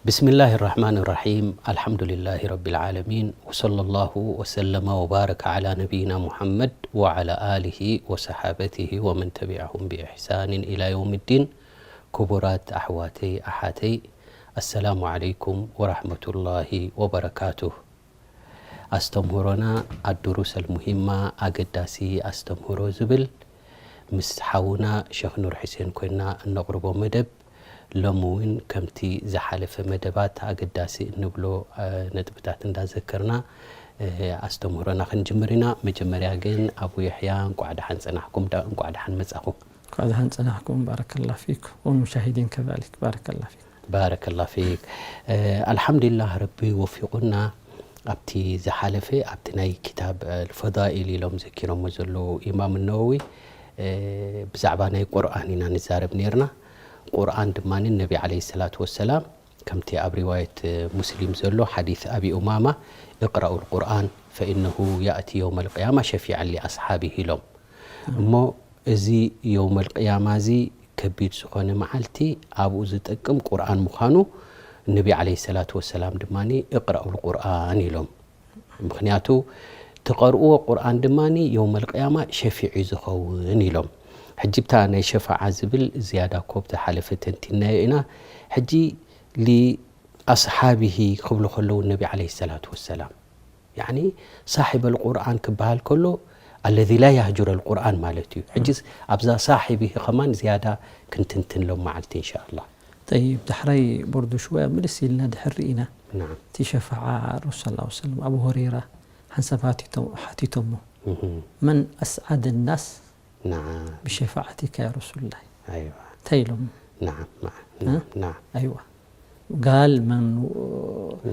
بسم الله الرحمن الرحيم. الحمد لله رب العالمين. وصلى الله وسلم وبارك على نبينا محمد وعلى آله وصحابته ومن تبعهم بإحسان إلى يوم الدين. ክቡራት ኣሕዋተይ ኣሓተይ፣ ኣሰላሙ ዓለይኩም ወራህመቱላሂ ወበረካቱህ። ኣስተምህሮና ኣዱሩስ ኣልሙሂማ፣ ኣገዳሲ ኣስተምህሮ ዝብል፣ ምስ ሓውና ሸኽ ኑር ሕሴን ኮይና እነቕርቦ መደብ፣ ሎሚ እውን ከምቲ ዝሓለፈ መደባት ኣገዳሲ እንብሎ፣ እ፣ ነጥብታት እንዳዘከርና፣ እ፣ ኣስተምህሮና ክንጅምር ኢና። መጀመርያ ግን ኣቡ የሕያ እንቋዕ ደሓን ጸናሕኩም፣ ዳ-፣ እንቋዕ ደሓን መጻኹም። እንቋዕ ደሓን ጸናሕኩም፣ ባረከላ ፊክ፣ ወልሙሻሂዲን ከዛሊክ፣ ባረከላ ፊክ። ባረከላ ፊክ። እ፣ ኣልሓምዱሊላህ ረቢ ወፊቑና ኣብቲ ዝሓለፈ ኣብቲ ናይ ክታብ፣ እ፣ ፈዳኢል ኢሎም ዘኪሮሞ ዘለዉ ኢማም ነወዊ፣ እ፣ ብዛዕባ ናይ ቁርኣን ኢና ንዛረብ ነይርና። ቁርኣን ድማ ነቢ ዓለይሂ ሰላቱ ወሰላም ከምቲ ኣብ ሪዋየት ሙስሊም ዘሎ ሓዲስ ኣቢ ኡማማ፣ "እቅረኡ ልቁርኣን ፈኢነሁ ያእቲ የውመ ልቅያማ ሸፊዐን ሊኣስሓቢህ" ኢሎም። እሞ እዚ የውመ ልቅያማ እዚ ከቢድ ዝኾነ መዓልቲ ኣብኡ ዝጠቅም ቁርኣን ምዃኑ ነቢ ዓለይሂ ሰላቱ ወሰላም ድማ "እቅረኡ ልቁርኣን" ኢሎም። ምኽንያቱ ትቐርእዎ ቁርኣን ድማ የውመል ቅያማ ሸፊዑ ዝኸውን ኢሎም። ሕጂ ብታ ናይ ሸፋዓ ዝብል ዝያዳ ኮብ ዝሓለፈ ተንቲናዮ ኢና። ሕጂ ሊኣስሓቢሂ ክብሉ ከለዉ ነቢ ዓለይሂ ሰላቱ ወሰላም፣ ያዕኒ ሳሒበል ቁርኣን ክበሃል ከሎ ኣለዚ ላ ያህጁረል ቁርኣን ማለት እዩ። ሕጂስ ኣብዛ ሳሒቢሂ ከማን ዝያዳ ክንትንትን ሎም መዓልቲ እንሻኣላህ። ጠይብ፣ ዳሕራይ ቦርዱ ሽወያ ምልስ ኢልና ድሕር ርኢና፣ ናዓም። እቲ ሸፋዓ ረሱል ሰለላሁ ዐለይሂ ወሰለም፣ ኣቡ ሁረይራ ሓንሳብ ሓቲቶ-፣ ሓቲቶሞ፣ እህ። መን ኣስዓደ ናስ ናዓም። ብሸፋዓቲካ ያ ረሱሉላህ? ኣይዋ። እንታይ ኢሎም? ናዓም፣ ናዓም፣ እ? ናዓም፣ ናዓም። ኣይዋ። ጋል መን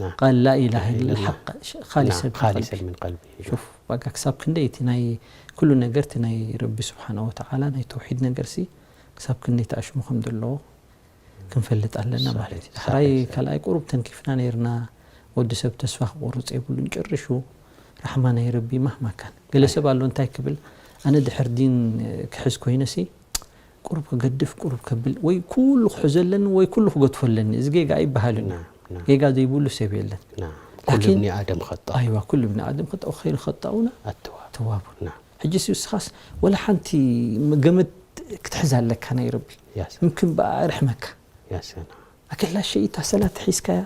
ናዓም። ቃል ላ ኢላሃ ኢላሃ ኢለላህ ኢላላህ። ሓቅ ሽ-፣ ኻሊሰን ናዓም፣ ኻሊሰን ምን ቀልቢ። ምን ቀልቢ። ሹፍ፣ በቃ ክሳብ ክንደይ እቲ ናይ ኩሉ ነገር እቲ ናይ ረቢ ስብሓነ ወተዓላ ናይ ተውሒድ ነገርሲ ክሳብ ክንደይ ተኣሽሙ ከም ዘለዎ ክንፈልጥ ኣለና ማለት እዩ። ዳሕራይ ካልኣይ ቁሩብ ተንኪፍና ነይርና። ወዲ ሰብ ተስፋ ክቆርጽ የብሉን ጭርሹ። ራሕማ ናይ ረቢ ማህማ ካን። ገለ ሰብ ኣሎ እንታይ ክብል፣ ኣነ ድሕር ዲን ክሕዝ ኮይነሲ ቁሩብ ክገድፍ፣ ቁሩብ ከብል፣ ወይ ኩሉ ክሕዞ ኣለኒ ወይ ኩሉ ክገድፎ ኣለኒ። እዚ ጌጋ ኣይበሃልን እዩ። ናም፣ ናም። ጌጋ ዘይብሉ ሰብ የለን። ናም። ኩሉ ላኪን እብኒ ኣደም ኸጣእ። ኣይዋ፣ ኩሉ እብኒ ኣደም ኸጣእ፣ ወኸይሩ ኸጣኡና ኣተዋብ። ተዋቡን። ናም። ሕጂ ሲ እስኻስ ወላ ሓንቲ ገመድ ክትሕዝ ኣለካ ናይ ረቢ። ያ ሰላም። ምምክን ብኣ ርሕመካ። ያ ሰላም። ኣከላ ሸይታ ሰላት ሒዝካያ፣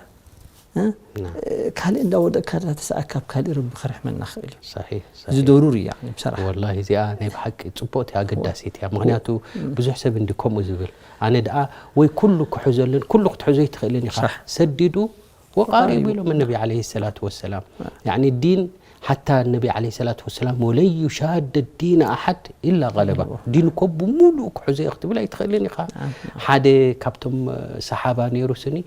እ? ናም። ካልእ እንዳወደቅካ እንዳተሰኣካ ኣብ ካልእ ረቢ ክርሕመና ክእል እዩ። ሰሒሕ፣ እዚ ሰሒሕ። ደሩሪ እያ፣ ብሰራሕ። ወላሂ እዚኣ ናይ ብሓቂ ጽቡቕቲ ኣገዳሲት እያ። ምኽንያቱ ብዙሕ ሰብ እንዲ ከምኡ ዝብል። ኣነ ደኣ ወይ ኩሉ ክሕዘልን፣ ኩሉ ክትሕዞ ኣይትኽእልን ኢኻ። ሳሕ። ሰዲዱ ወቃሪቡ ወቃሪቡ። ኢሎም ነቢ ዓለይሂ ሰላቱ ወሰላም። አ። ያዕኒ ዲን ሓታ ነቢ ዓለይሂ ሰላቱ ወሰላም፣ "ወለን ዩሻደ ዲነ ኣሓድ ኢላ ገለባ።" እዎ። ዲን እኮ ብምሉእ ክሕዞ እየ ክትብል ኣይትኽእልን ኢኻ። አ፣ አ። ሓደ ካብቶም፣ እ፣ ሰሓባ ነይሩ ስኒ፣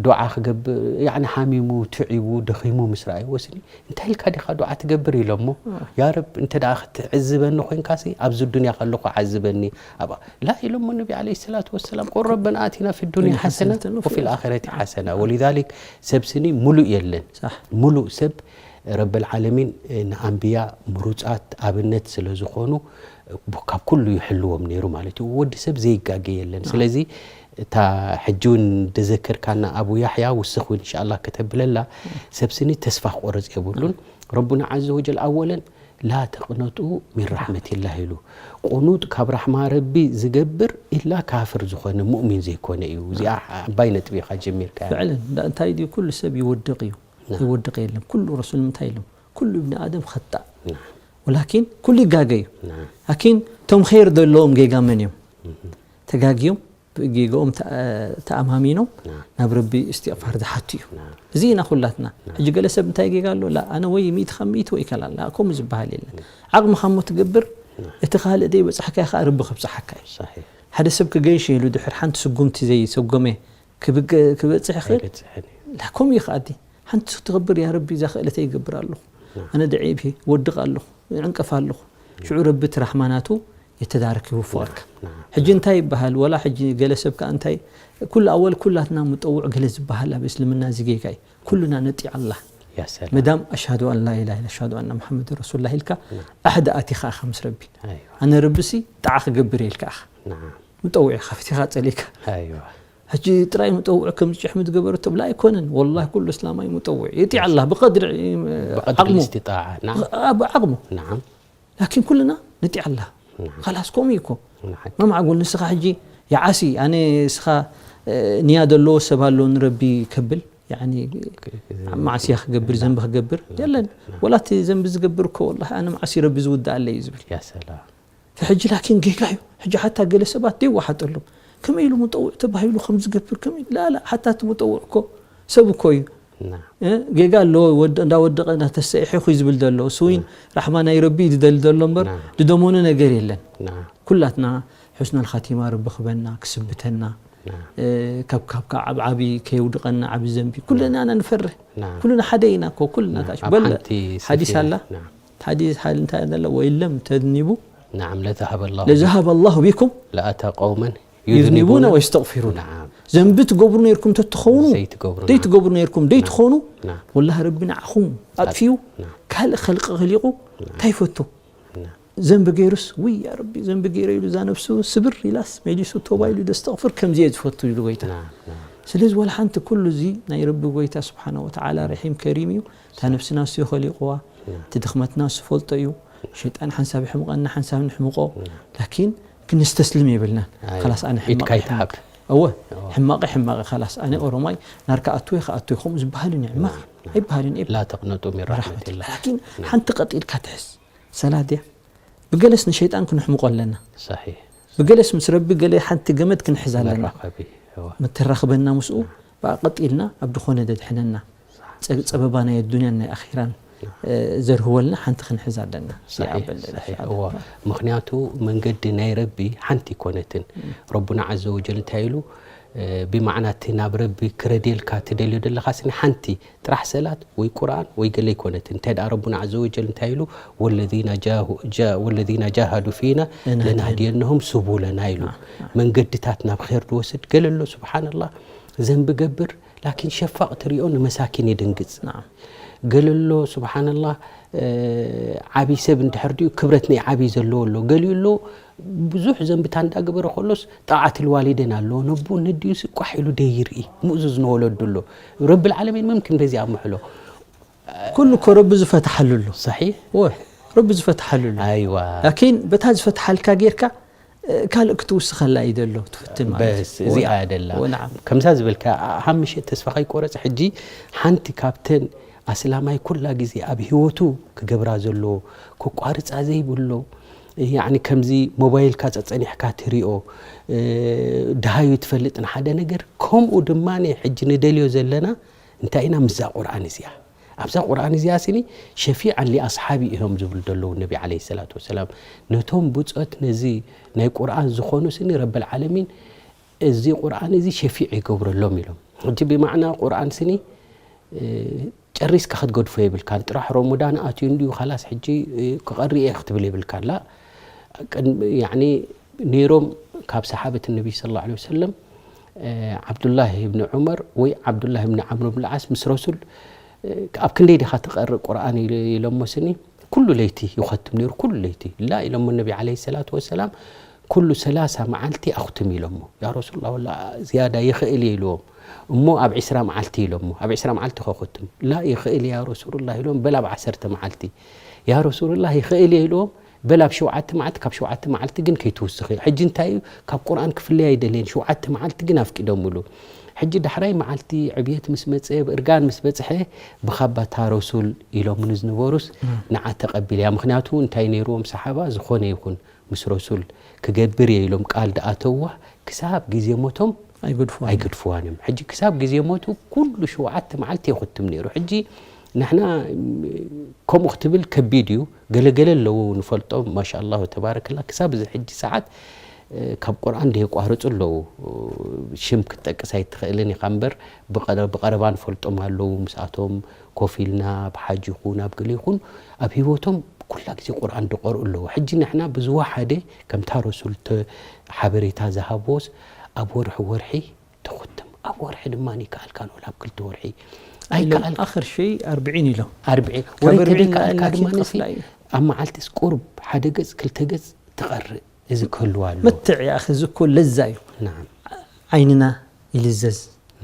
ዱዓ ክገብር፣ ያዕኒ ሓሚሙ፣ ትዒቡ፣ ደኺሙ ምስ ረኣይዎ ስኒ፣ "እንታይ ኢልካ ዲኻ ዱዓ ትገብር?" ኢሎሞ፣ አ። "ያ ረብ፣ እንተ ደኣ ክትዕዝበኒ ኮይንካሲ፣ ኣብዚ ዱንያ ከለኹ ዓዝበኒ። ኣብ" ላ ኢሎሞ ነቢ ዓለይሂ ሰላቱ ወሰላም፣ "ቁል ረበና ኣቲና ፊ ዱንያ ዱንያ ሓሰና ሓሰነተን ወፊ ወፊ ልኣኸረቲ ሓሰና።" ወሊዛሊክ ሰብ ስኒ ሙሉእ የለን። ሳሕ። ሙሉእ ሰብ ረብል ዓለሚን ንኣንብያ ምሩጻት ኣብነት ስለ ዝኾኑ ካብ ኩሉ ይሕልዎም ነይሩ ማለት እዩ። ወዲ ሰብ ዘይጋገ የለን። ናም። ስለዚ እታ ሕጂ እውን ደዘከርካና ኣቡ ያሕያ ውስኽ እውን እንሻኣላህ ከተብለላ፣ ሰብ ስኒ ተስፋ ክቆርጽ የብሉን። ረቡና ዓዘ ወጀል ኣወለን ላ ተቅነጡ ሚን ራሕመቲላህ ኢሉ። ቁኑጥ ካብ ራሕማ ረቢ ዝገብር ኢላ ካፍር ዝኾነ ሙእሚን ዘይኮነ እዩ። እዚኣ ዓባይ ነጥቢ ኢኻ ጀሚርካያ። ፍዕለን፣ እንዳ-፣ እንታይ ድዩ ኩሉ ሰብ ይወድቕ እዩ። ናም። ይወድቕ የለን። ኩሉ ረሱል እንታይ ኢሎም? ኩሉ እብኒ ኣደም ኸጣእ። ናም። ወላኪን ኩሉ ይጋገ እዩ። ናም። ላኪን እቶም ኸይር ዘለዎም ጌጋ መን እዮም? እህ። ተጋግዮም ብጌጋኦም ተኣ-፣ ተኣማሚኖም ናም። ናብ ረቢ እስትቕፋር ዝሓቱ እዩ። ናም። እዚ ኢና ኩላትና። ናም። ሕጂ ገለ ሰብ እንታይ ጌጋ ኣሎ? ላ፣ ኣነ ወይ ሚእቲ ካብ ሚእቲ ወይ ከላል። ላ፣ ከምኡ ዝበሃል የለን። ናም። ዓቕምኻ እሞ ትገብር፣ ናም። እቲ ካልእ ደይ በጻሕካ ኢኻ፣ ረቢ ከብጽሓካ እዩ። ሰሒሕ። ሓደ ሰብ ክገይሽ ኢሉ ድሕር ሓንቲ ስጉምቲ ዘይሰጎመ ክብገ-፣ ክበጽሕ ይኽእል? ኣይበጽሕን እዩ። ላ፣ ከምኡ እዩ ከኣዲ። ሓንቲ ትገብር፣ "ያ ረቢ፣ እዛ ክእለተይ ይገብር ኣለኹ። ናም። ኣነ ደዒብ እየ፣ ወድቕ ኣለኹ፣ ዕንቀፍ ኣለኹ።" ሽዑ ረቢ እቲ ራሕማ ናቱ የተዳርክ ይውፍቐካ። ናም፣ ናም። ሕጂ እንታይ ይበሃል? ወላ ሕጂ ገለ ሰብ ከኣ እንታይ፣ ኩሉ ኣወል ኩላትና ሙጠውዕ ገለ ዝበሃል ኣብ እስልምና እዚ ጌጋ እዩ። ኩሉና ነጢዕ ኣላህ። ያ ሰላም። መዳም ኣሽሃዱ ኣን ላ ኢላሃ ኢላ፣ ኣሽሃዱ ኣና ሙሓመድ ረሱሉላህ ኢልካ፣ ናም። ኣሕደ ኣቲኻ ኢኻ ምስ ረቢ። ኣይዋ። ኣነ ረቢሲ ጣዓ ክገብር እየ ኢልካ ኢኻ። ናም። ሙጠውዕ ኢኻ፣ ፈቲኻ ጸሊእካ። ኣይዋ። ሕጂ ጥራይ ሙጠውዕ ከም ዝጭሕሚ ዝገበረ ተብላ ኣይኮነን። ወላሂ ኩሉ እስላማይ ሙጠውዕ ይጢዕ ኣላህ ብቐድሪ ብቐድሪ ዓቕሙ። ልስትጣዓ ናዓም ኣብ ዓቕሙ። ናዓም ላኪን ኩልና ንጢዕ ኣላህ። ናዓም ኻላስ ከምኡ እዩ እኮ። ናዓም መማዕጎል ንስኻ ሕጂ ይዓሲ፣ ኣነ ንስኻ፣ እ፣ ንያ ዘለዎ ሰብ ኣሎ ንረቢ ከብል፣ ያኒ ማዕስያ ክገብር፣ ዘንቢ ክገብር የለን። ወላ እቲ ዘንቢ ዝገብር እኮ ወላሂ ኣነ መዓስ ረቢ ዝውድኣለይ እዩ ዝብል። ያ ሰላም ሕጂ ላኪን ጌጋ እዩ። ሕጂ ሓታ ገለ ሰባት ደይወሓጠሎም። ከመይ ኢሉ ሙጠውዕ ተባሂሉ ከም ዝገብር፣ ከመይ ኢሉ? ላላ፣ ሓታ እቲ ሙጠውዕ እኮ ሰብ እኮ እዩ። ና እ፣ ጌጋ ኣለዎ። ወድ-፣ እንዳወደቐ እንዳተሰኢሐ እኮ እዩ ዝብል ዘሎ። እሱ እውን ራሕማ ናይ ረቢ እዩ ዝደሊ ዘሎ እምበር ና። ዝደሞነ ነገር የለን። ና ኩላትና ሑስነል ኻቲማ ረቢ ክበና፣ ክስብተና፣ ና እ፣ ካብ፣ ካብ፣ ካብ ዓብ-፣ ዓቢ ከየውድቐና፣ ዓቢ ዘንቢ። ኩልና ኢና ንፈርህ። ና ኩልና ሓደ ኢና እኮ፣ ኩልና ታሽ ኣብ በለ ሓንቲ ሓዲስ ሰፊና ኣላ። ና ሓዲስ ሓል እንታይ ኣላ? ወይን ለም ተዝኒቡ ናዓም ለዘሃበ ላሁ ለዘሃበ ኣላሁ ቢኩም ለኣታ ቀውመን ዩዝኒቡነ ወይስተቕፊሩና። ናዓም ዘንቢ ትገብሩ ነይርኩም ተትኸውን፣ ዘይትገብሩ ዘይትገብሩ ነይርኩም፣ ዘይትኾኑ፣ ና ወላሂ ረቢ ንዓኹም ኣጥፊኡ ና ካልእ ኸልቂ ኸሊቑ እንታይ ይፈቱ? ና ዘንቢ ገይሩስ፣ ውይ ያ ረቢ፣ ዘንቢ ገይረ ኢሉ እዛ ነብሱ ስብር ኢላስ፣ መሊሱ ተውባ ኢሉ ደስተቕፍር፣ ከምዚ እየ ዝፈቱ ኢሉ ጎይታ። ና ና ስለዚ ወላ ሓንቲ ኩሉ እዚ ናይ ረቢ ጎይታ ስብሓነ ወተዓላ ረሒም ከሪም እዩ። እታ ነብስና እሱ ይኸሊቕዋ፣ እቲ ድኽመትና እሱ ፈልጦ እዩ። ሸይጣን ሓንሳብ ይሕምቐና፣ ሓንሳብ ንሕምቖ። ላኪን ክንስተስልም የብልናን። ኣይ፣ ኸላስ ኣነ ኢድ ሕማቕ ካይትሃብ። ሕማቕ። እወ፣ ሕማቐ ሕማቐ ኸላስ ኣነ ኦሮማይ ናርካ ኣትወ ከኣትወ ከምኡ ዝበሃል እዩ። ሕማቕ ኣይበሃልን እዩ። ላ ተቅነጡ ሚን ራሕመት ራሕመትላ ላኪን ሓንቲ ቀጢልካ ትሕዝ ሰላት ድያ? ብገለስ ንሸይጣን ክንሕምቆ ኣለና። ሰሒሕ ብገለስ ምስ ረቢ ገለ ሓንቲ ገመድ ክንሕዝ ኣለና። መራኸቢ እዋ መተራኽበና ምስኡ ብኣ ቀጢልና ኣብ ድኾነ ደድሕነና። ጸ-፣ ጸበባ ናይ ኣዱንያን ናይ ኣኺራን፣ እ፣ ዘርህወልና ሓንቲ ክንሕዝ ኣለና። ሰሒሕ ይኣበል ሰሒሕ እዋ ምኽንያቱ መንገዲ ናይ ረቢ ሓንቲ ይኮነትን። ረቡና ዓዘ ወጀል እንታይ ኢሉ እ፣ ብማዕና እቲ ናብ ረቢ ክረድየልካ ትደልዮ ዘለኻ ስኒ ሓንቲ ጥራሕ ሰላት ወይ ቁርኣን ወይ ገለ ኣይኮነትን። እንታይ ደኣ ረቡና ዓዘ ወጀል እንታይ ኢሉ ወለዚና ጃሁ- ጃ- ወለዚና ጃሃዱ ፊና ለናህዲየን- ለናህዲየነሁም ሱቡለና ኢሉ። መንገድታት ናብ ኼር ዝወስድ ገለ ኣሎ ስብሓንላህ ዘንቢ ገብር ላኪን ሸፋቕ ትሪኦ ንመሳኪን የደንግጽ። ናዓም። ገለ ኣሎ ስብሓንላህ እ፣ ዓብዪ ሰብ እንድሕር ድዩ ክብረት ናይ ዓብዪ ዘለዎ ኣሎ። ገሊኡ ኣሎ ብዙሕ ዘንብታ እንዳገበረ ከሎስ ጣዓት ልዋሊደን ኣለዎ። ነቡ ነዲኡ ስቋሕ ኢሉ ደይርኢ ምእዙዝ ንወለዱ ኣሎ። ረቢ ልዓለሚን መምክን በዚ ኣምሕሎ ኩሉ እኮ ረቢ ዝፈትሓሉ ኣሎ። ሰሒሕ ወ ረቢ ዝፈትሓሉ ኣሎ። ኣይዋ ላኪን በታ ዝፈትሓልካ ጌርካ፣ እ፣ ካልእ ክትውስኸላ እዩ ዘሎ ትፍትን ማለት በስ እዩ። እዚኣ ወ- ደላ ወ-፣ ናዓም። ከምዛ ዝበልካ ኣ- ሃምሸ ተስፋ ከይቆረጽ ሕጂ ሓንቲ ካብተን ኣስላማይ ኩላ ግዜ ኣብ ህይወቱ ክገብራ ዘለዎ ክቋርጻ ዘይብሎ ያኒ ከምዚ ሞባይልካ ጸጸኒሕካ ትሪኦ እ፣ ድሃዩ ትፈልጥ ንሓደ ነገር ከምኡ ድማ ሕጂ ንደልዮ ዘለና እንታይ ኢና ምስዛ ቁርኣን እዚኣ ኣብዛ ቁርኣን እዚኣ ስኒ ሸፊዓን ሊኣስሓቢ እዮም ዝብሉ ዘለዉ ነቢ ዓለይሂ ሰላቱ ወሰላም ነቶም ብጾት ነዚ ናይ ቁርኣን ዝኾኑ ስኒ ረብል ዓለሚን እዚ ቁርኣን እዚ ሸፊዕ ይገብረሎም ኢሎም። ሕጂ ብማዕና ቁርኣን ስኒ እ፣ ጨሪስካ ክትገድፎ የብልካን። ጥራሕ ሮሞዳን ኣትዩ እንድዩ ካላስ ሕጂ እ፣ ክቐሪ እየ ክትብል የብልካን። ላ ቅድሚ ያኒ ነይሮም ካብ ሰሓበት ነቢ ስለ ላ ወሰለም ዓብዱላህ ብኒ ዑመር ወይ ዓብዱላህ ብኒ ዓምር ብን ዓስ ምስ ረሱል ኣብ ክንደይ ዲኻ ትቐርእ ቁርኣን ኢሎሞ ስኒ ኩሉ ለይቲ ይኸትም ነይሩ ኩሉ ለይቲ ላ ኢሎሞ ነቢ ዓለይሂ ሰላቱ ወሰላም ኩሉ ሰላሳ መዓልቲ ኣኽትም ኢሎሞ ያ ረሱሉላህ ወላ ዝያዳ ይኽእል እየ ኢልዎም እሞ ኣብ ዒስራ መዓልቲ ኢሎሞ ኣብ ዒስራ መዓልቲ ከኽትም ላ ይኽእል እየ ያ ረሱሉላህ ኢሎም በል ኣብ ዓሰርተ መዓልቲ ያ ረሱሉላህ ይኽእል እየ ኢልዎም በል ኣብ ሸውዓተ መዓልቲ ካብ ሸውዓተ መዓልቲ ግን ከይትውስኺ ሕጂ እንታይ እዩ ካብ ቁርኣን ክፍለይ ኣይደልየን ሸውዓተ መዓልቲ ግን ኣፍቂዶምሉ ሕጂ ዳሕራይ መዓልቲ ዕብየት ምስ መፀ እርጋን ምስ በፅሐ ብኻባታ ረሱል ኢሎምኒ ዝነበሩስ ንዓ ተቐቢለያ ምኽንያቱ እንታይ ነይርዎም ሰሓባ ዝኾነ ይኹን ምስ ረሱል ክገብር እየ ኢሎም ቃል ደኣተውዋ ክሳብ ግዜ ሞቶም ኣይገድፍዋን እዮም ሕጂ ክሳብ ግዜ ሞቱ ኩሉ ሸውዓተ መዓልቲ የኹትም ነይሩ ሕጂ ንሕና ከምኡ ክትብል ከቢድ እዩ ገለገለ ኣለዉ ንፈልጦም ማሻ ኣላሁ ተባረከላ ክሳብ እዚ ሕጂ ሰዓት ካብ ቁርኣን ደየቋርፁ ኣለዉ ሽም ክትጠቅስ ኣይትኽእልን ኢኻ እምበር ብቐረባ ንፈልጦም ኣለዉ ምስኣቶም ኮፍ ኢልና ብሓጅ ይኹን ኣብ ገለ ይኹን ኣብ ሂወቶም ኩላ ግዜ ቁርኣን ድቐርኡ ኣለዉ ሕጂ ንሕና ብዝወሓደ ከምታ ረሱል ሓበሬታ ዝሃብዎስ ኣብ ወርሒ ወርሒ ተኹትም ኣብ ወርሒ ድማ ይከኣልካ ንብል ኣብ ክልተ ወርሒ ኣይከኣል ኣኽር ሸይ ኣርብዒን ኢሎም ኣርብዒ ካብ ወርሒ ኣርብዒን ተደይከኣልካ ንላዕሊ ድማ ከፍላ እዩ። ኣብ መዓልትስ ቁርብ ሓደ ገጽ ክልተ ገጽ ትቐርእ እዚ ክህልዋ ኣሎ መትዕ ያኸ እዚ እኮ ለዛ እዩ ናም ዓይንና ይልዘዝ፣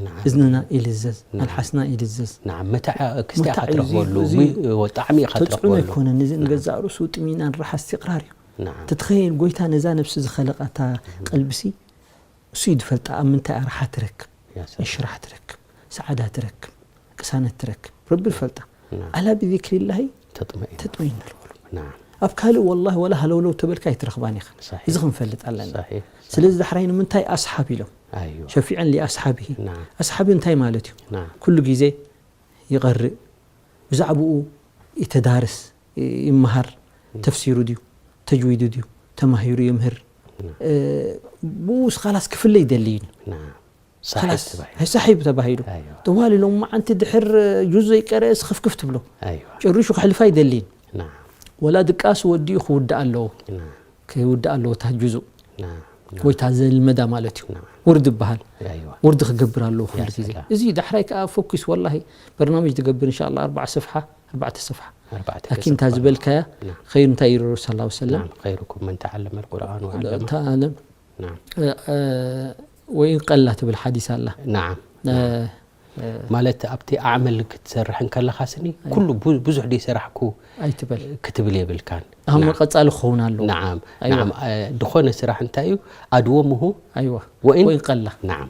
نعم እዝንና ይልዘዝ፣ نعم መልሓስና ይልዘዝ። نعم መታዕ ክስቲያ መታዕ እዩ ክትረኽበሉ እዚ ዊ- ወጣዕሚ ኢኻ ተፅዕኖ ትረኽበሉ ኣይኮነን። እዚ ንገዛእ ርእሱ ጥሚናን ራሓ እስትቕራር እዩ። نعم ተትኸይል ጎይታ ነዛ ነብሲ ዝኸለቓታ ቀልብሲ እሱ እዩ ዝፈልጣ ኣብ ምንታይ ራሓ ትረክብ፣ يا سلام እንሽራሕ ትረክብ፣ ሰዓዳ ትረክብ፣ ቅሳነት ትረክብ ረቢ ዝፈልጣ። نعم ኣላ ብذكر الله تطمئن تطمئن القلوب። نعم ኣብ ካልእ ወላሂ ወላ ሃለውለው ተበልካ ኣይትረኽባን ኢኻ። صحيح እዚ ክንፈልጥ ኣለና። صحيح ስለዚ ዳሕራይ ንምንታይ ኣስሓብ ኢሎም أيوة ሸፊዐን ሊኣስሓብሂ نعم ኣስሓቢ እንታይ ማለት እዩ? نعم ኩሉ ግዜ ይቐርእ፣ ብዛዕባኡ ይተዳርስ፣ ይመሃር፣ ተፍሲሩ ድዩ፣ ተጅዊዱ ድዩ፣ ተማሂሩ የምህር። نعم እ፣ ብኡስ ኻላስ ክፍለ ይደሊ እዩ። نعم ኻላስ صحيح تبعي ሳሒብ ተባሂሉ። أيوة ጠዋሊ ሎማዓንቲ ድሕር ጁዝ ዘይቀረአስ ኽፍክፍ ትብሎ። أيوة ጨሪሹ ክሕልፋ ይደሊ እዩ። نعم ወላ ድቃስ ወዲኡ ክውዳእ ኣለዎ። نعم ክውዳእ ኣለዎ እታ ጁዙእ نعم ወይ እታ ዘልመዳ ማለት እዩ። نعم ውርድ ይበሃል። أيوة ውርድ ክገብር ኣለዎ ኩሉ يا ግዜ። سلام እዚ ዳሕራይ ከዓ ፎኪስ ወላሂ በርናምጅ ትገብር እንሻ ኣላ ኣርባዓ ሰፍሓ ኣርባዕተ ሰፍሓ أربعة ኣኪምታ ዝበልካያ نعم ኸይሩ እንታይ ኢሉ ረሱል ሰለላሁ ሰለም نعم خيركم من تعلم القرآن وعلمه እታ ዓለም نعم እ፣ እ፣ ወይን ቀላ ትብል ሓዲስ ኣላ። نعم እ፣ ማለት ኣብቲ ኣዕመል ክትሰርሕ እንከለኻ ስኒ ኩሉ ቡ- ብዙሕ ደይ ሰራሕኩ ኣይትበል ክትብል የብልካን ኣሁን نعم ቀጻሊ ክኸውን ኣለዎ። نعم أيوة. نعم እ፣ ድኾነ ስራሕ እንታይ እዩ ኣድወምሁ ኣይዋ ወይን ወይን ቀላ نعم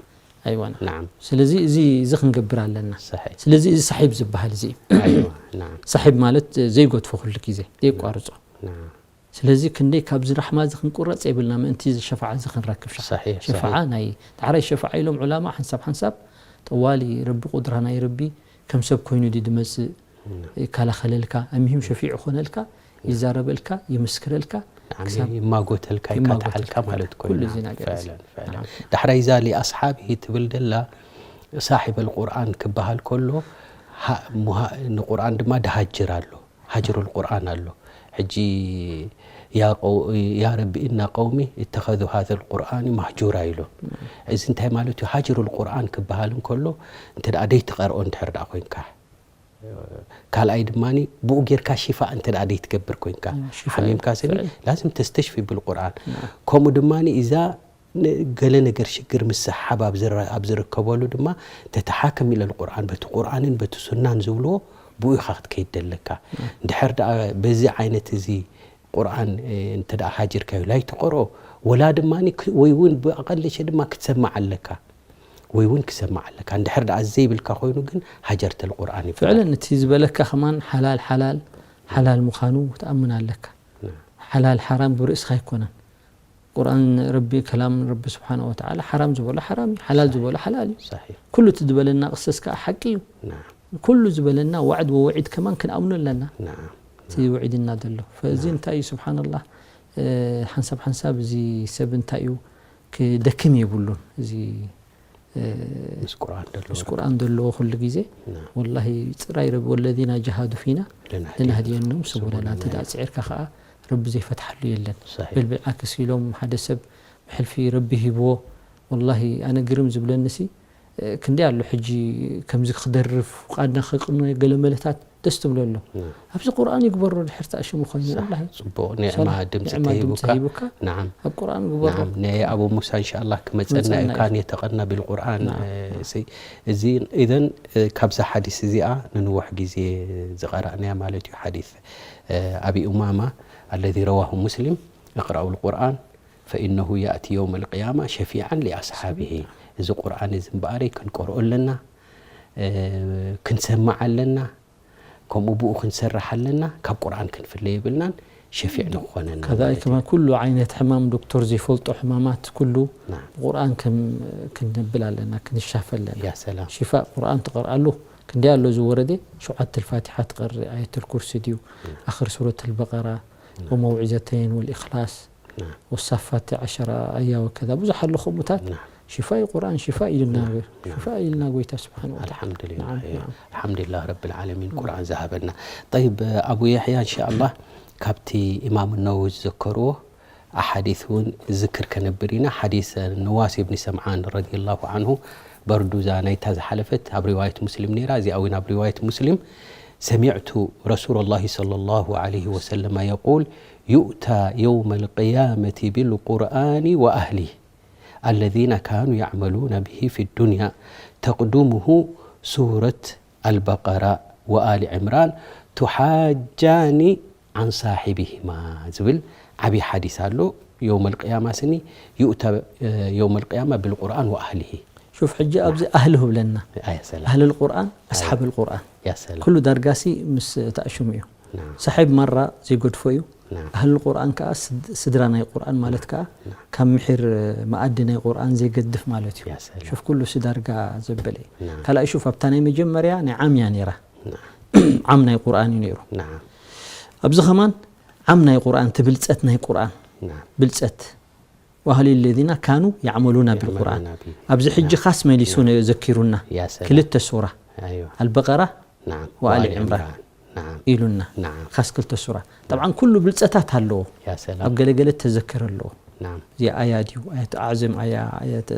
ኣይዋና نعم ስለዚ እዚ እዚ ክንገብር ኣለና። صحيح ስለዚ እዚ ሳሒብ ዝበሃል እዚ እዩ። أيوة نعم ሳሒብ ማለት ዘይጎትፎ ኩሉ ግዜ ዘይቋርጾ። نعم ስለዚ ክንደይ ካብዚ ራሕማ እዚ ክንቁረፅ የብልና ምእንቲ እዚ ሸፋዓ እዚ ክንረክብ ሸ- صحيح ሸፋዓ صحيح ናይ ዳዕራይ ሸፋዓ ኢሎም ዑላማ ሓንሳብ ሓንሳብ ጠዋሊ ረቢ ቁድራ ናይ ረቢ ከም ሰብ ኮይኑ ድዩ ድመፅእ نعم ይከላኸለልካ ኣሚሂም ሸፊዕ ይኾነልካ ይዛረበልካ ይምስክረልካ نعم ክሳብ ይማጎተልካ ይማጎተልካ ይካትዓልካ ማለት ኮይኑ ኩሉ نعم እዚ ነገር እዚ فعلا فعلا نعم ዳሕራይ እዛ ሊኣስሓብ ትብል ደላ ሳሒብ ኣልቁርኣን ክበሃል ከሎ ሃ- ሙሃ- ንቁርኣን ድማ ድሃጅር ኣሎ ሃጅር ኣልቁርኣን ኣሎ ሕጂ يا قو- يا رب إن قومي اتخذوا هذا القرآن مهجورا ኢሎ እዚ እንታይ ማለት እዩ ሃጅር ኣልቁርኣን ክበሃል እንከሎ እንተ ደኣ ደይትቐርኦ እንድሕር ደኣ ኮይንካ ካልኣይ ድማ ብኡ ጌርካ ሽፋእ እንተ ደኣ ደይትገብር ኮይንካ ሽፋእ ሓሚምካ ስኒ ፍዕል። ላዝም ተስተሽፊ ብልቁርኣን ከምኡ ድማ እዛ ን- ገለ ነገር ሽግር ምስ ሰሓብ ኣብ ዝረ- ኣብ ዝርከበሉ ድማ ተተሓከም ኢለ ቁርኣን በቲ ቁርኣንን በቲ ሱናን ዝብልዎ ብኡ ኢኻ ክትከይድ ደለካ እንድሕር ደኣ በዚ ዓይነት እዚ ቁርኣን እ፣ እንተ ደኣ ሃጅርካዮ ላይትቐርኦ ወላ ድማ ክ- ወይ እውን ብኣቐለሸ ድማ ክትሰማዕ ኣለካ ወይ እውን ክሰማዕ ኣለካ እንድሕር ደኣ ዘይብልካ ኮይኑ ግን ሃጀርተ ልቁርኣን ይበሃል ፍዕለን እቲ ዝበለካ ከማን ሓላል ሓላል ሓላል ምዃኑ ክትኣምን ኣለካ። ሓላል ሓራም ብርእስኻ ኣይኮነን። ቁርኣን ረቢ ከላም ረቢ ስብሓን ወተዓላ ሓራም ዝበሎ ሓራም እዩ፣ ሓላል ዝበሎ ሓላል እዩ። صحيح ኩሉ እቲ ዝበለና ቅሰስ ከዓ ሓቂ እዩ። نعم ኩሉ ዝበለና ዋዕድ ወወዒድ ከማን ክንኣምኖ ኣለና። نعم እቲ ውዒድና ዘሎ ፈዚ እንታይ እዩ ስብሓንላህ እ፣ ሓንሳብ ሓንሳብ እዚ ሰብ እንታይ እዩ ክደክም የብሉን እዚ እ፣ ምስ ቁርኣን ደሎ ምስ ቁርኣን ዘለዎ ኩሉ ግዜ نعم ወላሂ ፅራይ ረቢ ወለዚና ጀሃዱ ፊና لنهدينهم ለናህድየኖም ስቡለና سبلنا እንተ ደኣ ፅዒርካ ከዓ ረቢ ዘይፈትሓሉ የለን። صحيح በል ብዓክስ ኢሎም ሓደ ሰብ ብሕልፊ ረቢ ሂብዎ ወላሂ ኣነ ግርም ዝብለኒ ሲ እ፣ ክንደይ ኣሎ ሕጂ ከምዚ ክደርፍ ፍቃድና ከቅኖ ገለ መለታት ደስ ትብሎ ኣሎ። نعم ኣብዚ ቁርኣን ይግበሮ ድሕር ተኣሽሙ ኮይኑ صح ወላሂ ፅቡቕ ኒዕማ ሰላም ድምፂ ኒዕማ ድምፂ ተሂቡካ ሂቡካ نعم ኣብ ቁርኣን ግበሮ نعم ናይ ኣቡ ሙሳ እንሻ ኣላህ ክመፀና ክመፀና እዩ እዩ። ካን የተቐና ቢልቁርኣን نعم እ፣ ሲ- እዚ ኢዘን እ፣ ካብዛ ሓዲስ እዚኣ ንንውሕ ግዜ ዝቐረእናያ ማለት እዩ ሓዲስ እ፣ ኣቢ ኡማማ الذي رواه مسلم اقرأوا القرآن فإنه يأتي يوم القيامة شفيعا لأصحابه እዚ ቁርኣን እዚ እምበኣረይ ክንቀርኦ ኣለና እ፣ ክንሰምዕ ኣለና ከምኡ ብኡ ክንሰርሕ ኣለና ካብ ቁርኣን ክንፍለ የብልናን ሸፊዕ ንኾነና ከዛሊክ ከማ ኩሉ ዓይነት ሕማም ዶክተር ዘይፈልጦ ሕማማት ኩሉ نعم ብቁርኣን ከም ክንብል ኣለና ክንሻፈ ኣለና يا سلام ሽፋእ ቁርኣን ትቐርኣሉ ክንደይ ኣሎ ዝወረደ ሸውዓተ ልፋቲሓ ትቐሪ ኣየት ልኩርሲ ድዩ ኣኽር ሱረት ልበቀራ ወመውዒዘተይን ወልእክላስ نعم ወሳፋት ዓሸራ ኣያ ወከዛ ብዙሕ ኣሎ ከምኡታት نعم ሽፋ እዩ ቁርኣን ሽፋ ኢልና ሽፋ ኢልና ጎይታ ስብሓን ወተዓላ الحمد لله نعم نعم الحمد لله رب العالمين ቁርኣን ዝሃበና طيب ኣቡ የሕያ እንሻ ኣላህ ካብቲ ኢማም ነወዊ ዝዘከርዎ ኣሓዲስ እውን ዝክር ከነብር ኢና ሓዲስ ነዋስ ብኒ ሰምዓን ረዲ ላሁ ዓንሁ በርዱ እዛ ናይታ ዝሓለፈት ኣብ ሪዋየት ሙስሊም ነይራ እዚኣ እውን ኣብ ሪዋየት ሙስሊም سمعت رسول الله صلى الله عليه وسلم يقول يؤتى يوم القيامة بالقرآن وأهله الذين كانوا يعملون به في الدنيا تقدمه سورة البقرة وآل عمران تحاجان عن صاحبهما ዝብል ዓብዪ ሓዲስ ኣሎ። የውመል ቅያማ ስኒ ይኡተ የውመል ቅያማ ብልቁርኣን ወኣህሊሂ። ሹፍ ሕጂ ኣብዚ ኣህሊ ህብለና ኣያ ሰላም። ኣህሊ ልቁርኣን ኣስሓብ ልቁርኣን ያ ሰላም። ኩሉ ዳርጋሲ ምስ ተኣሽሙ እዩ። ናም። ሳሒብ ማራ ዘይገድፎ እዩ። ናም። ኣህሊ ልቁርኣን ከዓ ስድ- ስድራ ናይ ቁርኣን ማለት ከዓ ካብ ምሒር መኣዲ ናይ ቁርኣን ዘይገድፍ ማለት እዩ። ያ ሰላም። ሹፍ ኩሉ ሲ ዳርጋ ዘበለ እዩ። ናም። ካልኣይ ሹፍ ኣብታ ናይ መጀመርያ ናይ ዓም እያ ነይራ። ናም። ዓም ናይ ቁርኣን እዩ ነይሩ። ናም። ኣብዚ ከማን ዓም ናይ ቁርኣን ትብልፀት ናይ ቁርኣን ናም። ብልፀት ወኣህሊ ለዚና ካኑ ያዕመሉና ያዕመሉና ቢልቁርኣን ቢሂ። ኣብዚ ሕጂ ካስ መሊሱ ዘኪሩና ያ ሰላም። ክልተ ሱራ ኣይዋ። ኣልበቀራ ናም። ወኣሊ ወኣሊ ዕምራን። ዕምራን። ናም። ኢሉና ናም። ካስ ክልተ ሱራ ጠብዓን ኩሉ ብልፀታት ኣለዎ። ያ ሰላም። ኣብ ገለገለ ተዘክር ኣለዎ። ናም። እዚኣ ኣያ ድዩ ኣያት ኣዕዘም ኣያ ኣያት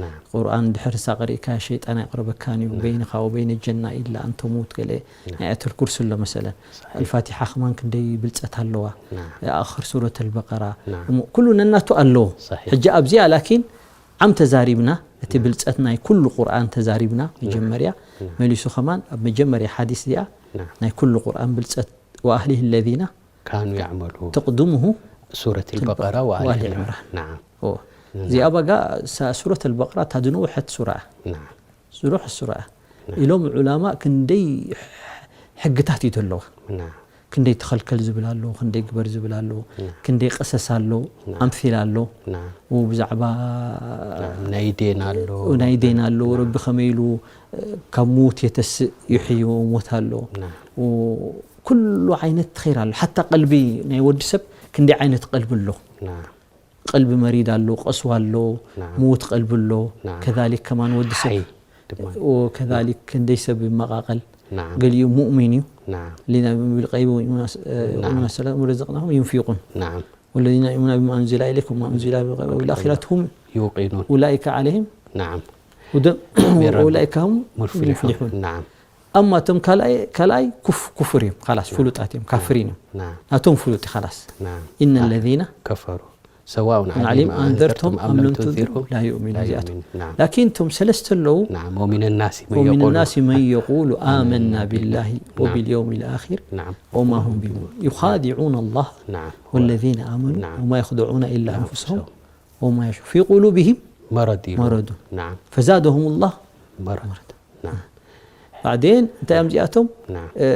ናም። ቁርኣን ድሕሪ ሳቅሪእካ ሸይጣን ኣይቅረበካን እዩ በይንኻ ወበይነ ጀና ኢላ ኣንተሙት ገለ ናይ ኣያተል ኩርሲ ኣሎ መሰለን ኣልፋቲሓ ከማን ክንደይ ብልፀት ኣለዋ ናም። ኣኽር ሱረት ኣልበቀራ ናም። እሞ ኩሉ ነናቱ ኣለዎ ሰሒሕ። ሕጂ ኣብዚኣ ላኪን ዓም ተዛሪብና እቲ ብልፀት ናይ ኩሉ ቁርኣን ተዛሪብና መጀመርያ መሊሱ ከማን ኣብ መጀመርያ ሓዲስ እዚኣ ናም። ናይ ኩሉ ቁርኣን ብልፀት ወኣህሊህ ለዚና ካኑ ያዕመሉ ተቅድሙሁ ሱረት ልበቀራ ወኣሊ ወኣሊ ዕምራን። ዕምራን ናም። ኦ፣ እዚኣ ባጋ ሳ- ሱረት ኣልበቅራ እታ ዝነውሐት ሱራ እያ። ናም። ዝነውሐት ሱራ እያ። ኢሎም ዑላማ ክንደይ ሕግታት እዩ ዘለዋ። ናም። ክንደይ ተኸልከል ዝብል ኣሎ፣ ክንደይ ግበር ዝብል ኣሎ፣ ክንደይ ቀሰስ ኣሎ፣ ኣምሲል ኣሎ። ናም። ኡ ብዛዕባ ናይ ዴን ኣሎ። ናይ ዴን ኣሎ፣ ረቢ ከመይ ኢሉ ካብ ምዉት የተስእ ይሕዮ ሞት ኣሎ። ናም። ኡ ኩሉ ዓይነት ኸይር ኣሎ። ሓታ ቀልቢ ናይ ወዲ ሰብ ክንደይ ዓይነት ቀልቢ ኣሎ። ናም። ቀልቢ መሪድ ኣሎ፣ ቀስዋ ኣሎ፣ ናም። ምዉት ቀልቢ ኣሎ። ናም። ከዛሊክ ከማን ወዲ ሰብ ሓይ ድማ። ኦ፣ ከዛሊክ ክንደይ ሰብ ይመቃቀል። ናም። ገሊኡ ሙእሚን እዩ። ናም። ሊና ብልቀይቡ ናም። ረዘቅናሁም ዩንፊቁን ናም። ወለዚነ ዩእሚኑና ቢማ ኡንዚለ ኢለይኩም ወማ ኡንዚለ ወቢልኣኺረት ሁም ዩቂኑን። ኡላኢከ ዓለይሂም ናም። ሁደን ሚን ረቢ ወኡላኢከ ሁም ሙፍሊሑን። ሙፍሊሑን። ናም። ኣማ እቶም ካልኣይ ካልኣይ ኩፍ- ኩፍር እዮም፣ ካላስ ፍሉጣት እዮም፣ ካፍሪን እዮም። ናም። ናቶም ፍሉጥ እዩ ካላስ። ናም። ኢነ ለዚነ ከፈሩ ሰዋኡን ዓሊም ዓለይሂም ኣንዘርቶም ኣንዘርቶም ኣም ለም ቱንዚርሁም ላ ዩእሚኑ። ላ እዚኣቶም ዩእሚኑ። ናም። ላኪን እቶም ሰለስተ ኣለዉ ናም። ወሚን ናሲ መን ومن የቁሉ الناس من يقول آمنا بالله وباليوم الآخر ናም። وما هم بمؤمنين يخادعون الله ናም። والذين آمنوا نعم. وما يخدعون إلا أنفسهم وما يشعرون في قلوبهم መረድ እዩ። مرض ናም። فزادهم الله መረድ። ናም። بعدين እንታይ እዮም እዚኣቶም ናም። እ፣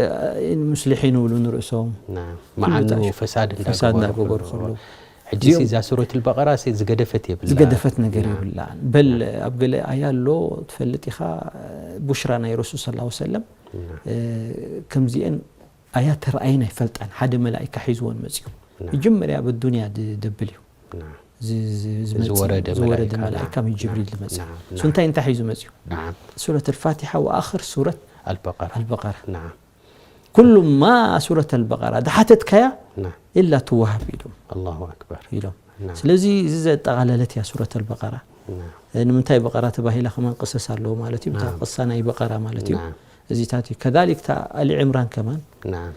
ሙስሊሒን ይብሉ ንርእሶም ናም። ኩሉ መዓኑ ታሽ- ፈሳድ ፈሳድ እንዳገበሩ እንዳገበሩ ከለዉ። ከለዉ። ሕጂ እዚኦም- እዛ ሱረት ልበቀራ ሲ ዝገደፈት የብላ። ዝገደፈት ነገር ናም። የብላን። በል ኣብ ገለ ኣያ ኣሎ ትፈልጥ ኢኻ ቡሽራ ናይ ረሱል ሰለላሁ ዐለይሂ ወሰለም ናም። እ፣ ከምዚአን ኣያ ተረኣየን ኣይፈልጣን። ሓደ መላኢካ ሒዝወን መፅዩ ናም። መጀመርያ ኣብ ኣዱንያ ድ- ደብል እዩ ናም። ዝ- ዝ- እዚ ዝመፅእ- ወረደ ዝወረደ መላኢካ፣ መላኢካ ናም፣ ምን ጅብሪል ናም፣ ዝመፅእ ናም፣ እሱ ናም። እንታይ እንታይ ሒዙ መፅዩ ናም። ሱረት ኣልፋቲሓ ወኣኽር ሱረት ኣልበቀራ። ኣልበቀራ ናም። ኩሉ ማ ሱረት ኣልበቀራ ዝሓተትካያ ናም። ኢላ ትወሃብ ኢሎም ኣላሁ ኣክበር። ኢሎም ናም። ስለዚ እዚ ዘጠቓለለት እያ ሱረት ኣልበቀራ ናም። ንምንታይ በቀራ ተባሂላ ከማን ቅሰስ ኣለዎ ማለት እዩ እታ ናም። ቅሳ ናይ በቀራ ማለት እዩ ናም። እዚታት እዩ ከዛሊክ እታ ኣሊ ዕምራን ከማን ናም።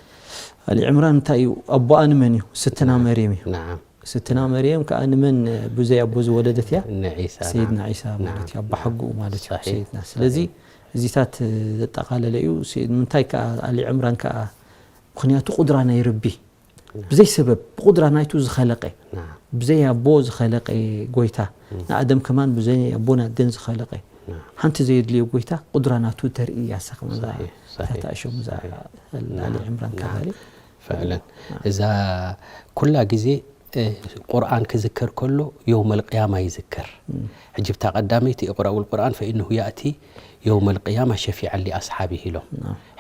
ኣሊ ዕምራን እንታይ እዩ ኣቦኣ ንመን እዩ ስትና መርየም እዩ ናም። ስትና መርየም ከዓ ንመን ብዘይ ኣቦ ዝወለደት እያ ንዒሳ፣ ሰይድና ናም። ዒሳ ማለት እዩ ናም። ኣባ ሓጉኡ ማለት እዩ ሰሒሕ። ሰይድና ስለዚ እዚታት ዘጠቃለለ እዩ ሲ- ንምንታይ ከዓ ኣሊ ዕምራን ከዓ ምክንያቱ ቁድራ ናይ ረቢ ብዘይ ሰበብ ብቁድራ ናይቱ ዝኸለቀ ናም። ብዘይ ኣቦ ዝኸለቀ ጎይታ ንኣደም ከማን ብዘይ ኣቦን ኣደን ዝኸለቀ ናም። ሓንቲ ዘየድልዮ ጎይታ ቁድራ ናቱ ተርኢ እያ እሳ ከማን እዛ ሰሒሕ፣ ሰሒሕ፣ ተታእሾም እዛ ሰሒሕ። ኣሊ ዕምራን ናም። ከዛሊክ ፍዕለን እዛ ኩላ ግዜ እ፣ ቁርኣን ክዝከር ከሎ የውመል ቅያማ ይዝከር። ሕጂ ብታ ቀዳመይቲ እቅረኡ ልቁርኣን ፈኢነሁ ያእቲ የውመል ቅያማ ሸፊዐን ሊኣስሓቢህ ኢሎም።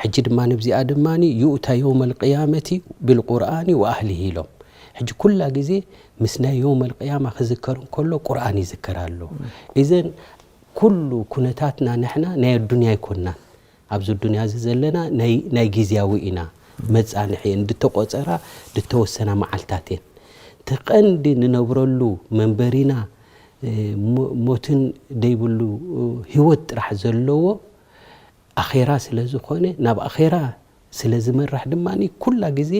ሕጂ ድማ ንብዚኣ ድማ ዩእታ የውመል ቅያመቲ ብልቁርኣኒ ወኣህሊህ ኢሎም። ሕጂ ኩላ ግዜ ምስ ናይ የውመል ቅያማ ክዝከር እንከሎ ቁርኣን ይዝከር ኣሎ። እዘን ኩሉ ኩነታትና ንሕና ናይ ኣዱንያ ኣይኮናን። ኣብዚ ዱንያ እዚ ዘለና ናይ ናይ ግዝያዊ ኢና። መጻንሒ እየን። ድተቆጸራ ድተወሰና መዓልታት እየን። እቲ ቀንዲ ንነብረሉ መንበሪና እ፣ ሞ- ሞትን ደይብሉ እ፣ ህይወት ጥራሕ ዘለዎ ኣኼራ ስለ ዝኾነ ናብ ኣኼራ ስለ ዝመርሕ ድማ ኩላ ግዜ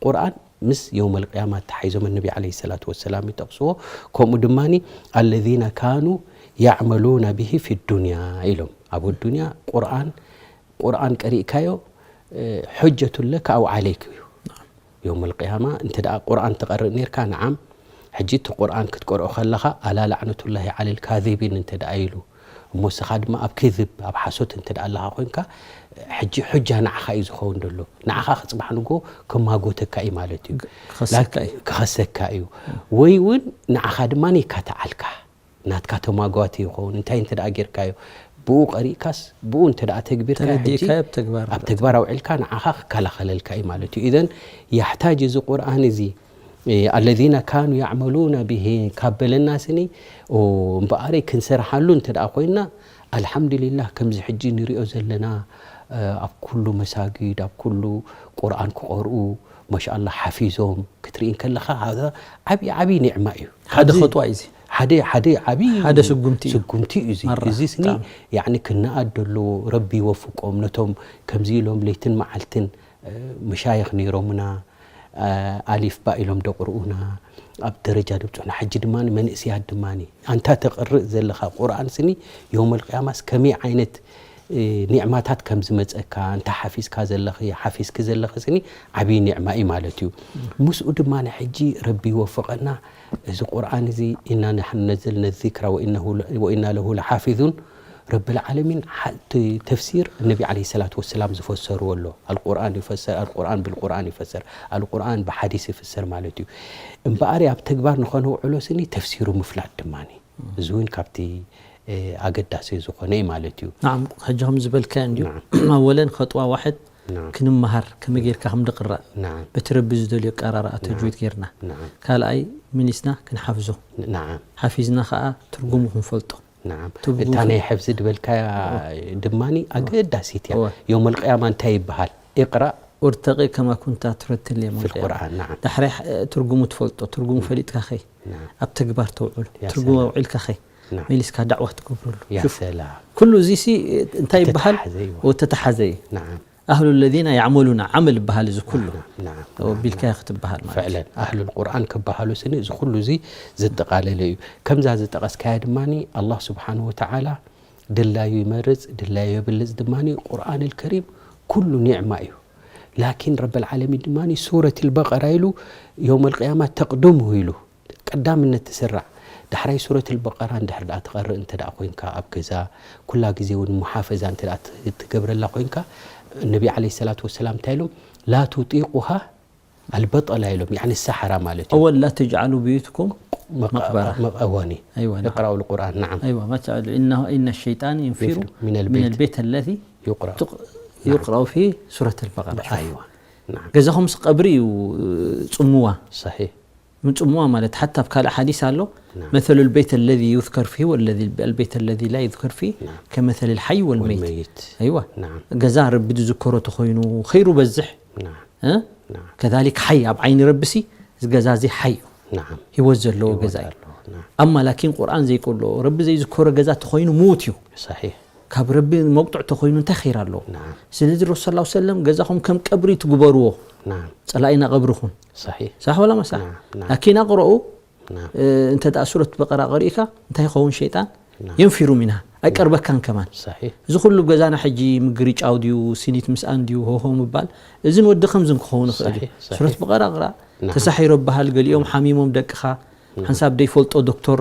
ቁርኣን ምስ የውመል ቅያማ ተሓይዞም ነቢ ዓለይሂ ሰላቱ ወሰላም ይጠቕስዎ። ከምኡ ድማኒ ኣለዚነ ካኑ ያዕመሉና ብሂ ፊ ዱንያ ኢሎም፣ ኣብ ዱንያ ቁርኣን ቁርኣን ቀሪእካዮ፣ እ፣ ሑጀቱን ለካ ኣው ዓለይክ እዩ። የውመል ቅያማ እንተ ደኣ ቁርኣን ትቐርእ ኔርካ፣ ነዓም፣ ሕጂ እቲ ቁርኣን ክትቀርኦ ከለኻ ኣላ ላዕነቱላሂ ዓለል ካዚቢን እንተ ደኣ ኢሉ፣ እሞ ንስኻ ድማ ኣብ ክዝብ፣ ኣብ ሓሶት እንተ ደኣ ኣለኻ ኮይንካ፣ ሕጂ ሑጃ ንዓኻ እዩ ዝኸውን ዘሎ። ንዓኻ ክጽባሕ ንግሆ ከማጎተካ እዩ ማለት እዩ። ክኸሰካ እዩ። ክኸሰካ እዩ። ወይ እውን ንዓኻ ድማ ይካትዓልካ። ናትካ ተማጓቲ ይኸውን። እንታይ እንተ ደኣ ጌርካዮ፣ ብኡ ቀሪእካስ፣ ብኡ እንተ ደኣ ተግቢርካዮ፣ ሕጂ ተረዲእካዮ ኣብ ተግባር ኣብ ማለት ተግባር ኣውዒልካ ንዓኻ ክከላኸለልካ እዩ ማለት እዩ። ኢዘን የሕታጅ እዚ ቁርኣን እዚ፣ እ፣ ኣለዚነ ካኑ ያዕመሉና ብሂ ካብ በለና ስኒ፣ ኦ፣ እምበኣረይ ክንሰርሓሉ እንተ ደኣ ኮይንና፣ ኣልሓምዱሊላህ፣ ከምዚ ሕጂ ንሪኦ ዘለና፣ እ፣ ኣብ ኩሉ መሳጊድ፣ ኣብ ኩሉ ቁርኣን ክቐርኡ፣ ማሻኣላህ፣ ሓፊዞም ክትርኢ እንከለኻ፣ ሃዛ ዓብዪ፣ ዓብዪ ኒዕማ እዩ። ሓደ ኣብዚ ኸጥዋ እዩ እዚ። ሓደ፣ ሓደ ዓብዪ ሓደ ስጉምቲ እዩ። ስጉምቲ እዩ እዚ። ማራ፣ እዚ ስኒ፣ ብጣዕሚ። ያዕኒ፣ ክነኣድ ደለዎ፣ ረቢ ይወፍቆም፣ ነቶም ከምዚ ኢሎም ለይትን መዓልትን፣ እ፣ መሻይኽ ነይሮምና፣ እ፣ ኣሊፍ ባ ኢሎም ደቕርኡና፣ ኣብ ደረጃ ደብጽሑና። ሕጂ ድማ መንእስያት ድማ ኣንታ ተቕርእ ዘለኻ ቁርኣን ስኒ፣ የውመል ቅያማስ ከመይ ዓይነት፣ እ፣ ኒዕማታት ከም ዝመጸካ፣ እንተ ሓፊዝካ ዘለኺ፣ ሓፊዝኪ ዘለኺ ስኒ፣ ዓብዪ ኒዕማ እዩ ማለት እዩ። ምስኡ ድማ ሕጂ ረቢ ይወፍቐና፣ እዚ ቁርኣን እዚ፣ ኢና ናሕኑ ነዘልና ዚክራ ወኢነሁ ለ-፣ ወኢና ለሁ ለሓፊዙን፣ ረብል ዓለሚን፣ ሓ-፣ እቲ ተፍሲር ነቢ ዓለይሂ ሰላቱ ወሰላም ዝፈሰርዎ ኣሎ። ኣልቁርኣን ይፈሰር፣ ኣልቁርኣን ብልቁርኣን ይፈሰር፣ ኣልቁርኣን ብሓዲስ ይፍሰር ማለት እዩ። እምበኣር ኣብ ተግባር ንኸነውዕሎ ስኒ ተፍሲሩ ምፍላጥ ድማ እዚ እውን ካብቲ፣ እ፣ ኣገዳሲ ዝኾነ እዩ ማለት እዩ። ናዓም፣ ሕጂ ከም ዝበልካዮ እንድዩ። ናዓም። ኣወለን ኸጥዋ ዋሕድ ናዓም። ክንመሃር፣ ከመይ ጌርካ ከም ድቕራእ፣ ናዓም። በቲ ረቢ ዝደልዮ ኣቀራርኣ ናዓም። ተጅዊድ ጌርና። ናዓም። ካልኣይ፣ ሚኒስና ክንሓፍዞ። ናዓም። ሓፊዝና ኸኣ ትርጉሙ ክንፈልጦ። ናዓም። ትርጉሙ እታ ናይ ክን- ሕፍዚ ድበልካያ ድማኒ ኣገዳሲት እያ። እወ። የውመል ቅያማ እንታይ ይበሃል? ኢቕራእ ወርተቂ ከማ ኩንታ ትረትል የውመል ፊል ቅያማ። ቁርኣን፣ ናዓም። ዳሕራይ ሕ-፣ ትርጉሙ ትፈልጦ፣ ትርጉሙ ናዓም። ፈሊጥካ ኸይ፣ ናዓም። ኣብ ተግባር ተውዕሎ። ያ ትርጉሙ ሰላም። ኣውዒልካ ኸይ፣ ናዓም። መሊስካ ዳዕዋ ትገብረሉ። ያ ሹፍ። ሰላም። ኩሉ እዚ ሲ እንታይ ይበሃል? እተተሓዘ እዩ። ወተተሓዘ እዩ። ናዓም። ኣህሉ ለዚነ ያዕመሉና ዓመል ይበሃል እዚ ኩሉ። ናዓም፣ ናዓም፣ ቢልካዮ ክትበሃል ማለት እዩ። ፍዕለን፣ ኣህሉል ቁርኣን ክበሃሉ ስኒ እዚ ኩሉ እዚ ዘጠቓለለ እዩ። ከምዛ ዝጠቐስካያ ድማኒ ኣላህ ስብሓንሁ ወተዓላ ድላዩ ይመርጽ፣ ድላዩ የብልጽ ድማኒ ቁርኣን ልከሪም ኩሉ ኒዕማ እዩ። ላኪን ረብል ዓለሚን ድማኒ ሱረት ልበቀራ ኢሉ የውመል ቅያማ ተቕድሙ ኢሉ ቀዳምነት ትስራዕ። ዳሕራይ ሱረት ኣልበቀራ እንድሕር ደኣ ትቐርእ እንተ ደኣ ኮይንካ፣ ኣብ ገዛ ኩላ ግዜ እውን ሙሓፈዛ እንተ ደኣ ት-፣ ትገብረላ ኮይንካ፣ ነቢ ዓለይሂ ሰላቱ ወሰላም እንታይ ኢሎም? "ላ ቱጢቁሃ ኣልበጠላ" ኢሎም፣ ያዕኒ ሰሓራ ማለት እዩ። أول لا تجعلوا بيوتكم መቃ-፣ مقبرة. መቃ-፣ እዋኒ። أيوة، نعم. اقرأوا القرآن، نعم. أيوة، ما تجعل، إنه، إن الشيطان ينفر ينفر من من البيت البيت الذي يقرأ. تق-، نعم. يقرأ فيه سورة البقرة. شوف. أيوة، نعم. ገዛኹምስ ቀብሪ እዩ፣ ጽምዋ። صحيح. ምጽምዋ ማለት ሓታ ኣብ ካልእ ሓዲስ ኣሎ፣ ናም። مثل البيت الذي يذكر فيه والذي، البيت الذي لا يذكر فيه ናም። كمثل الحي والميت. والميت. ኣይዋ። ናም። ገዛ ረቢ ዝዝከሮ ተኾይኑ ኸይሩ በዝሕ። ናም። እ? ናም። ከዛሊክ ሓይ ኣብ ዓይኒ ረቢሲ እዚ ገዛ እዚ ሓይ እዩ። ናም። ህይወት ዘለዎ ህይወት ገዛ እዩ። ኣለዎ። ናም። ኣማ ላኪን ቁርኣን ዘይቀልኦ ረቢ ዘይዝከሮ ገዛ ተኾይኑ ምዉት እዩ። ሰሒሕ። ካብ ረቢ መቁጥዕ ተኾይኑ እንታይ ኸይር ኣለዎ? ናም። ስለዚ ረሱል ሰለላሁ ዐለይሂ ወሰለም ገዛኹም ከም ቀብሪ ትግበርዎ። ናም። ጸላኢና ቀብርኹም። ሰሒሕ። ሳሕ ወላ መሳሕ? ናም፣ ናም። ላኪን ኣቕረኡ፣ ናም። እ፣ እንተ ደኣ ሱረት በቀራ ቀሪእካ እንታይ ይኸውን ሸይጣን? ናም። የንፊሩ ሚንሃ። ኣይቀርበካን ከማን። ሰሒሕ። እዚ ኩሉ ገዛና ሕጂ ምግርጫው ድዩ፣ ሲኒት ምስኣን ድዩ፣ ሆሆ ምባል፣ እዝን ወዲ ከምዝን ክኸውን ይኽእል እዩ። ሰሒሕ፣ ሰሒሕ። ሱረት በቀራ ቅራእ። ናም። ተሳሒሮ በሃል፣ ገሊኦም ሓሚሞም ደቅኻ፣ ናም። ሓንሳብ ደይፈልጦ ዶክተር፣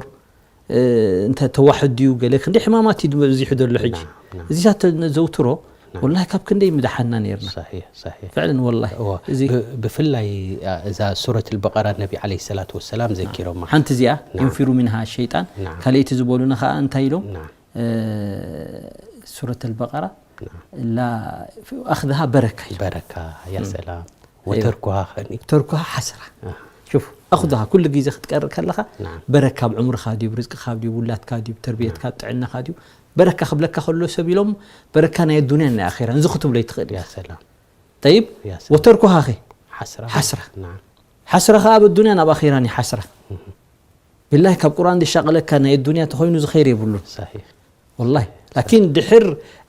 እ፣ እንተ ተዋሕድ ድዩ፣ ገለ ክንደይ ሕማማት እዩ በዚሑ ዘሎ ሕጂ። ናም፣ ናም። እዚታት ነዘውትሮ፣ ናም። ወላሂ ካብ ክንደይ ምደሓና ነይርና። ሰሒሕ፣ ሰሒሕ። ፍዕለን ወላሂ። እወ፣ እዚ ብ-፣ ብፍላይ፣ አ፣ እዛ ሱረት ኣልበቀራ ነቢ ዓለይሂ ሰላቱ ወሰላም ዘኪሮማ። ሓንቲ እዚኣ፣ ናም። የንፊሩ ሚንሃ ሸይጣን፣ ናም። ካልኣይቲ ዝበሉና ኸኣ እንታይ ኢሎም? ናም። እ፣ ሱረት ኣልበቀራ፣ ናም። ላ፣ ኣኽዝሃ በረካ ኢሎም። በረካ፣ ያ እም። ሰላም። ኣይዋ። ወተርኩሃ ኸኒ? ተርኩሃ ሓስራ። ኣህ። ሹፍ፣ ኣኹድሃ ኩሉ ግዜ ክትቀርእ ከለኻ፣ ናም። በረካ ኣብ ዕምርኻ ድዩ፣ ኣብ ርዝቅኻ ድዩ፣ ውላድካ ድዩ፣ ኣብ ተርብየትካ፣ ናም። ኣብ ጥዕናኻ ድዩ፣ በረካ ክብለካ ከሎ ሰብ ኢሎም፣ በረካ ናይ ኣዱንያን ናይ ኣኼራን፣ እዚ ክትብሎ ኣይትኽእል ያ ኢኻ። ሰላም። ጠይብ፣ ያ ሰላም። ወተርኩሃ ኸ? ሓስራ። ሓስራ። ናም። ሓስራ ኸኣ ኣብ ኣዱንያን ኣብ ኣኼራን እዩ ሓስራ። እህ። ቢላሂ ካብ ቁርኣን ዝሻቐለካ ናይ ኣዱንያ ተኾይኑ እዚ ኸይር የብሉን። ሰሒሕ። ወላሂ። ላኪን ድሕር፣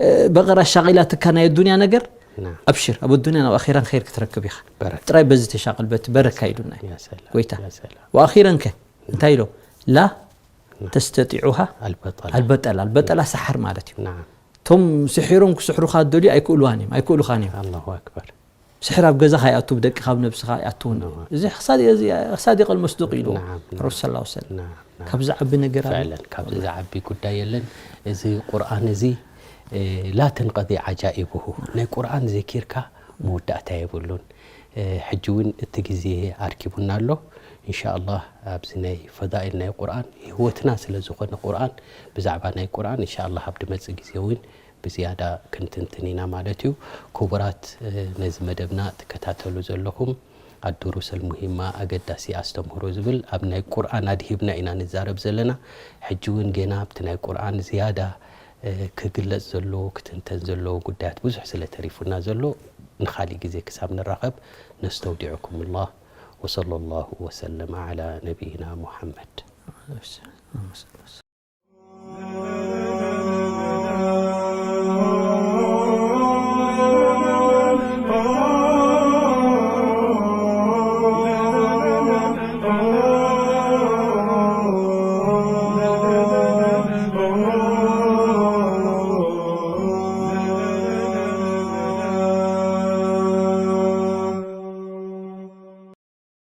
እ፣ በቐራ ሻቒላትካ ናይ ኣዱንያ ነገር፣ نعم. ኣብሽር ኣብ ኣዱንያን ኣብ ኣኺራን ኸይር ክትረክብ ኢኻ በረካ ጥራይ በዚ ተሻቕል በቲ በረካ ኢሉና እዩ يا سلام ጎይታ يا سلام ወኣኺረን ከ እንታይ ኢሎ ላ ተስተጢዑሃ البطل ኣልበጠላ ኣልበጠላ ሰሓር ማለት እዩ نعم እቶም ስሒሮም ክስሕሩኻ ዝደልዩ ኣይክእልዋን እዮም ኣይክእሉኻን እዮም الله أكبر ስሕር ኣብ ገዛኻ ይኣቱ ብደቅኻ ኣብ ነብስኻ ይኣትውን نعم እዚ ክሳድ እዚ ክሳድ ይቐል መስዱቅ ኢሉ نعم ረሱል ስ ሰለም نعم نعم ካብዚ ዓቢ ነገር ኣሎ فعلا ካብዚ ዝዓቢ ጉዳይ የለን። እዚ ቁርኣን እዚ እ፣ لا تنقضي عجائبه ናይ ቁርኣን ዘኪርካ መወዳእታ የብሉን። እ፣ ሕጂ እውን እቲ ግዜ ኣርኪቡና ኣሎ። إن شاء الله ኣብዚ ናይ ፈዳኢል ናይ ቁርኣን ህይወትና ስለ ዝኾነ ቁርኣን ብዛዕባ ናይ ቁርኣን إن شاء الله ኣብ ድመጽእ ግዜ እውን ብዝያዳ ክንትንትን ኢና ማለት እዩ። ክቡራት እ፣ ነዚ መደብና ትከታተሉ ዘለኹም ኣዱሩሰል ሙሂማ ኣገዳሲ ኣስተምህሮ ዝብል ኣብ ናይ ቁርኣን ኣድሂብና ኢና ንዛረብ ዘለና። ሕጂ እውን ጌና ኣብቲ ናይ ቁርኣን ዝያዳ እ፣ ክግለጽ ዘለዎ ክትንተን ዘለዎ ጉዳያት ብዙሕ ስለ ተሪፉና ዘሎ ንኻሊእ ግዜ ክሳብ ንራኸብ ነስተውዲዑኩም الله وصلى الله وسلم على نبينا محمد